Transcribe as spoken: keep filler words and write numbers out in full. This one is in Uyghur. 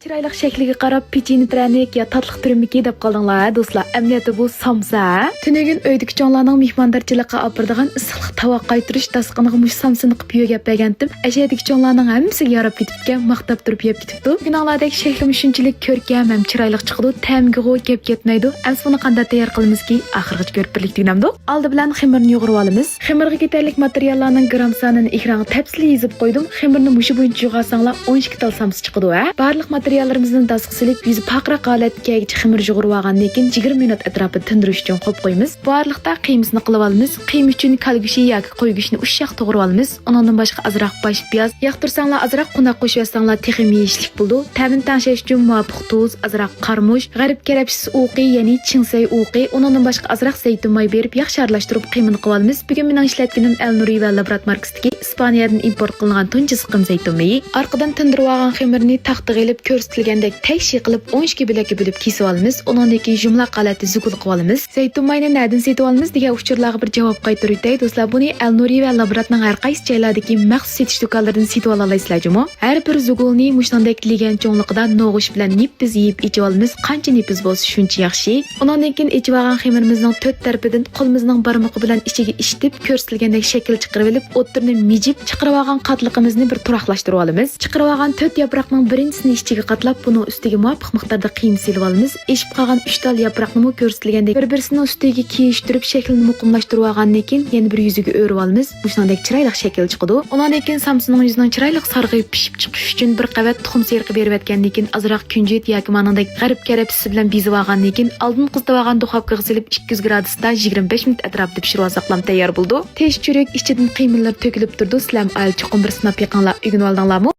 چىرايلىق شەكلىگە قاراپ، پېچىنە پىرەنىك يا تاتلىق پىرىمىكى دەپ قالدىڭلار ھە، دوستلار؟ ئەمەلىيەتتە بۇ سامسا ھە؟ تۈنۈگۈن ئۆيدىكى چوڭلارنىڭ مېھماندارچىلىققا ئاپىرىدىغان ئىسسىقلىق تاۋاق قايتۇرۇش داستىخىنىغا مۇشۇ سامسىنى قىلىپ يۆگەپ بەرگەنتىم. ئەشەدىكى چوڭلارنىڭ ھەممىسىگە ياراپ كېتىپتىكەن، ماختاپ تۇرۇپ يەپ كېتىپتۇ. كۆرگىنىڭلاردەك شەكلىمۇ شۇنچىلىك كۆركەم ھەم چىرايلىق چىقىدۇ، تەمىگىغۇ گەپ كەتمەيدۇ. ئەمسە بۇنى قانداق تەييار قىلىمىزكى؟ ئاخىرغىچە كۆرۈپ بىرلىكتە ئۆگىنەمدۇق. ئالدى بىلەن خېمىرنى يۇغۇرۇۋالىمىز. خېمىرغا كېتەرلىك ماتېرىياللارنىڭ گرام سانىنى ئېكرانغا تەپسىلىي يېزىپ قويدۇم. خېمىرنى مۇشۇ بويىچە يۇغارساڭلار، ئون ئىككى تال سامسا چىقىدۇ ھە. بارلىق ماتېرىياللىرىمىزنى داسقا سېلىپ، يۈزى پارقىراق ھالەتكە كەلگۈچە خېمىر يۇغۇرۇۋالغاندىن كېيىن، يىگىرمە مىنۇت ئەتراپىدا تىندۇرۇش ئۈچۈن قويۇپ قويىمىز. بۇ ئارىلىقتا قىيمىسىنى قىلىۋالىمىز. قىيما ئۈچۈن كالا گۆشى ياكى قوي گۆشىنى ئۇششاق توغرىۋالىمىز. ئۇنىڭدىن باشقا ئازراق باش پىياز، ياقتۇرساڭلار ئازراق قوناق قوشۇۋەتسەڭلار تېخىمۇ يېيىشلىك بولىدۇ. تەمىنى تەڭشەش ئۈچۈن مۇۋاپىق تۇز، ئازراق قارىمۇچ، غەرب كەرەپچىسى ئوقى، يەنى چىڭسەي ئوقى، ئۇنىڭدىن باشقا ئازراق زەيتۇن ماي بېرىپ ياخشى ئارىلاشتۇرۇپ قىيمىنى قىلىۋالىمىز. بۈگۈن مېنىڭ ئىشلەتكىنىم ئەلنۇرى ۋە لابرات ماركىسىدىكى ئىسپانىيەدىن ئىمپورت قىلىنغان تۇنجى سىقىم زەيتۇن مېيى. ئارقىدىن تىندۇرۇۋالغان خېمىرنى تاختىغا ئېلىپ، كۆرسىتىلگەندەك تەكشى قىلىپ، ئون ئىككى بۆلەككە بۆلۈپ كېسىۋالىمىز. ئۇنىڭدىن كېيىن يۇمىلاق ھالەتتە زۇگۇل قىلىۋالىمىز. زەيتۇن مايىنى نەدىن سېتىۋالىمىز دېگەن ئۇچۇرلارغا بىر جاۋاب قايتۇرۇۋېتەي، دوستلار. بۇنى ئەلنۇرى ۋە لابراتنىڭ ھەر قايسى جايلاردىكى مەخسۇس سېتىش دۇكانلىرىدىن سېتىۋالالايسىلەر جۇمۇ. ھەر بىر زۇگۇلنى مۇشۇندەك لېگەن چوڭلۇقىدا نوغۇچ بىلەن نېپىز يېيىپ ئېچىۋالىمىز. قانچە نېپىز بولسا، شۇنچە ياخشى. ئۇنىڭدىن كېيىن ئېچىۋالغان خېمىرىمىزنىڭ تۆت تەرىپىدىن قولىمىزنىڭ بارمىقى بىلەن ئىچىگە ئىشتىپ، كۆرسىتىلگەندەك شەكىل چىقىرىۋېلىپ، ئوتتۇرىنى مىجىپ، چىقىرىۋالغان قاتلىقىمىزنى بىر تۇراقلاشتۇرۇۋالىمىز. چىقىرىۋالغان تۆت ياپراقنىڭ بىرىنچىسىنى ئىچىگە قاتلاپ، بۇنىڭ ئۈستىگە مۇۋاپىق مىقداردا قىيما سېلىۋالىمىز. ئېشىپ قالغان ئۈچ تال ياپراقنىمۇ كۆرسىتىلگەندەك بىر-بىرسىنىڭ ئۈستىگە كىيىشتۈرۈپ، شەكلىنى مۇقىملاشتۇرۇۋالغاندىن كېيىن، يەنە بىر يۈزىگە ئۆرۈۋالىمىز. مۇشۇنىڭدەك چىرايلىق شەكىل چىقىدۇ. ئۇنىڭدىن كېيىن سامسىنىڭ يۈزىنىڭ چىرايلىق سارغىيىپ پىشىپ چىقىش ئۈچۈن بىر قەۋەت تۇخۇم سېرىقى بېرىۋەتكەندىن كېيىن، ئازراق كۈنجۈت ياكى مانىڭدەك غەرب كەرەپچىسى بىلەن بېزىۋالغاندىن كېيىن، ئالدىن قىزىتىۋالغان دۇخوپكىغا سېلىپ، ئىككى يۈز گرادۇستا يىگىرمە بەش مىنۇت ئەتراپىدا پىشۇرۇۋالساقلام تەييار بولىدۇ. تېز چۈرۈك، ئىچىدىن قىيمىلىرى تۆكۈلۈپ تۇرىدۇ. سىلەرمۇ ئائىلە چوقۇم بىر سىناپ بېقىڭلار، ئۆگىنىۋالدىڭلارمۇ؟